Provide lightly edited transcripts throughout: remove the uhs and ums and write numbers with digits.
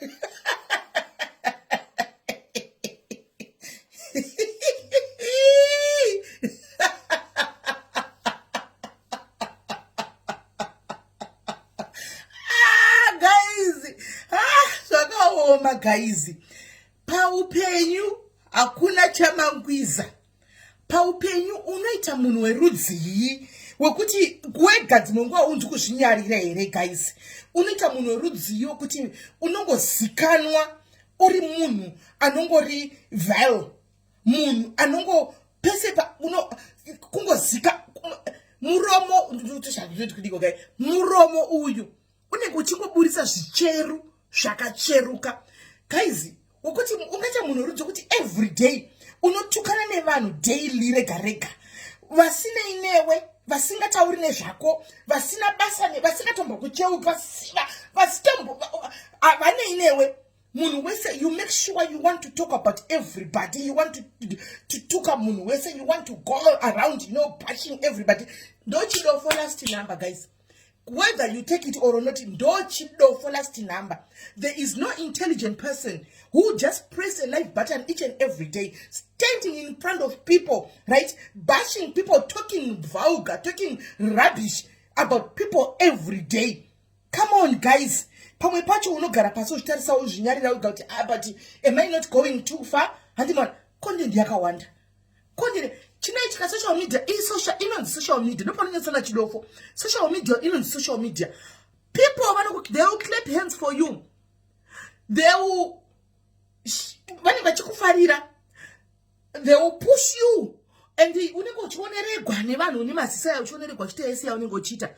Ah, guys, ah, zvakaoma guys. Paupenyu hakuna chamangwiza. Paupenyu unoita munhu werudzii wekuti wega dzimwe nguva unzi kuzvinyarira here guys? Unoita munhu werudzii wekuti unongozikanwa uri munhu anongori vile, munhu anongo pese pa uno kungozika muromo okay? Muromo uyu unenge uchingoburitsa zvicheru zvakacheruka guys, wekuti ungaita munhu rudzi wekuti every day unotukana nevanhu daily, rega rega, vasinei newe, vasingatauri nezvako, vasina basa, vasingatombokucheuka, vasitombo havanei newe. Munhu wese, you make sure you want to talk about everybody, you want to tuka munhu wese, you want to go around bashing everybody. Ndochidofo last number, guys. Whether you take it or not, ndochidofo last number. There is no intelligent person who just press a live button each and every day, standing in front of people, right, bashing people, talking vulgar, talking rubbish about people every day. Come on, guys. Pamwe pacho unogara pasi uchitarisa, uzvinyarira uga kuti, "Ah, but am I not going too far?" Handimona content yakawanda, content chinoitika. Social media isocial, inonzi social media, ndopanonyatsana chidofo. Social media inonzi social media. People vanoku, they will clap hands for you, they will, vanenge vachikufarira, they will push you and unenge uchioneregwa nevanhu une mazisa, uchioneregwa uchiita yese yaunenge uchiita.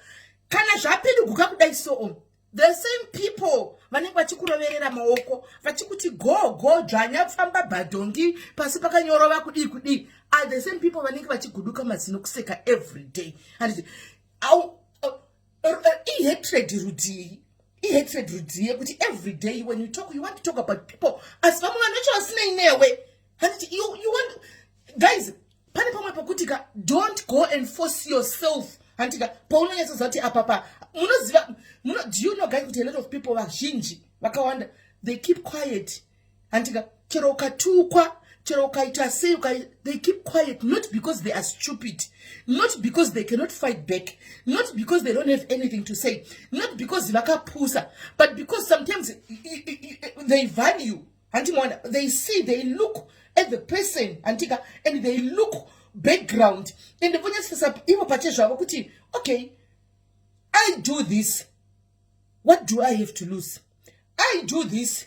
Kana zvapinduguka kudai, so the same people vanenge vachikuroverera maoko, vachikuti, "Go, go, dzvanya, famba, bhadhongi pasi pakanyorova, kudii kudii," are the same people vanenge vachiguduka mazino kuseka every day. Handiti ihatred rudzii? Ihatred rudzii yekuti every day when you talk, you want to talk about people, asi vamwe vanhu vacho vasinei newe? Handiti you want, guys, pane pamwe pokuti ka, don't go and force yourself. Handika paunonyatsoziva kuti apapa munoziva, do you know, guys, kuti a lot of people, vazhinji vakawanda, they keep quiet? Handika chero ukatukwa, chero ukaita sei, they keep quiet, not because they are stupid, not because they cannot fight back, not because they don't have anything to say, not because vakapusa, but because sometimes they value, handimona, they see, they look at the person, handika, and they look background and vonyatsisa ivo pachezvavo kuti, "Okay, I do this, what do I have to lose? I do this,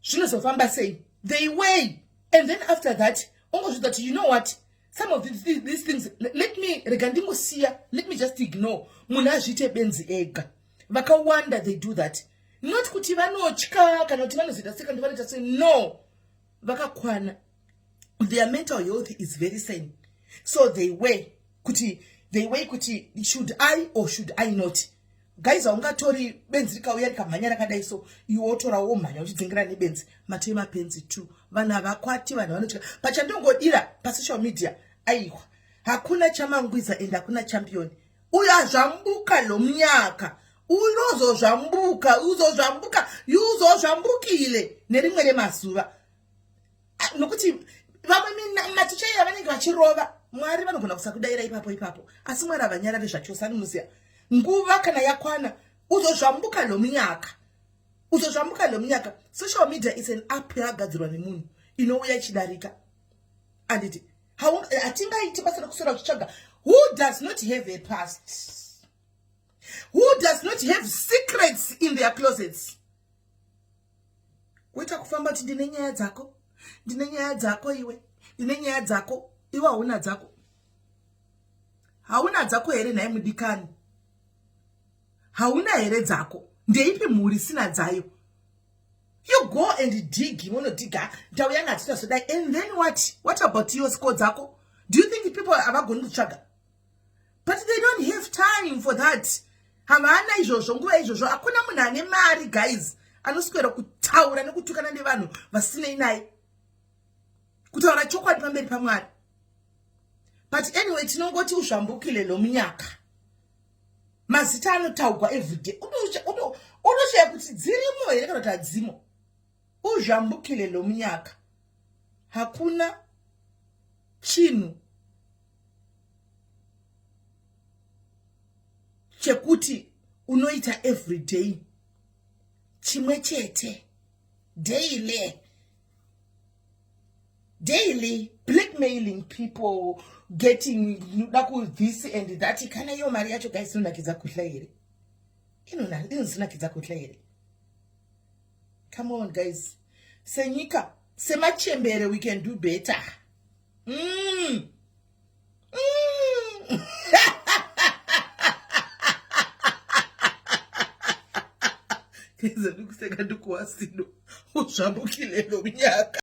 zvinozofamba sei?" They weigh and then after that ongozvidza kuti, "You know what, some of these things, let me, rega ndingosiya, let me just ignore." Munhu azviite benzi ega. Vakawanda, they do that, not kuti vanotya kana kuti vanozoita sei kana kuti vanoita sei. No, vakakwana. Their mental health is very sane, so they weigh kuti, they weigh kuti, "Should I or should I not?" Guys, haungatori benzi rikauya rikamhanya rakadai, so iwe wotora womhanya uchidzingirana nebenzi. Matoi mapenzi t vanhu havakwati, vanhu vanotya. Pachandongodira pasocial media, aiwa, hakuna chamangwiza and hakuna champion. Uyo azvambuka lomunyaka, unozozvambuka, uzozvambuka, uzozvambukile nerimwe remazuva. Ah, nokuti vamwe maticha iya vanenge vachirova, Mwari vanogona kusakudayira ipapo ipapo, asi Mwari havanyarari zvachose. Anomuziva nguva kana yakwana. Uzozvambuka lomunyaka, uzozvambuka lomunyaka. Social media is an app yakagadzirwa nemunhu, inouya ichidarika. Anditi hatingaiti basa rekuswera uchitsvaga. Who does not have a past? Who does not have secrets in their closets? Kuita kufamba kuti, "Ndine nyaya dzako, ndine nyaya dzako iwe, ndine nyaya dzako iwe." Hauna dzako, hauna dzako here nhai mudikani? Hauna here dzako? Ndeipi mhuri isina dzayo? You go and dig, munodhiga ndau yanga hatitazodai, and then what? What about your score dzako? Do you think people havagoni kutsvaga? But they don't have time for that. Havana izvozvo nguva izvozvo. Hakuna munhu ane mari, guys, anoswera kutaura nekutukana nevanhu vasinei naye. Kutaura chokwadi pamberi paMwari. But anyway, tinongoti uzvambukile lomunyaka. Mazita anotaugwa everyday. Unoshaya kuti dzirimo here kana kuti hadzimo. Uzvambukile lomunyaka. Hakuna chinhu chekuti unoita everyday chimwe chete daily daily blackmailing people getting noda ku this and that. Kana iyo mari yacho guys inonakidza kudla here? Inozinakidza kudla here? Come on guys, senyika, semachembere, we can do better. Ndikuseka ndikuwasino uzvambukile lo mnyaka.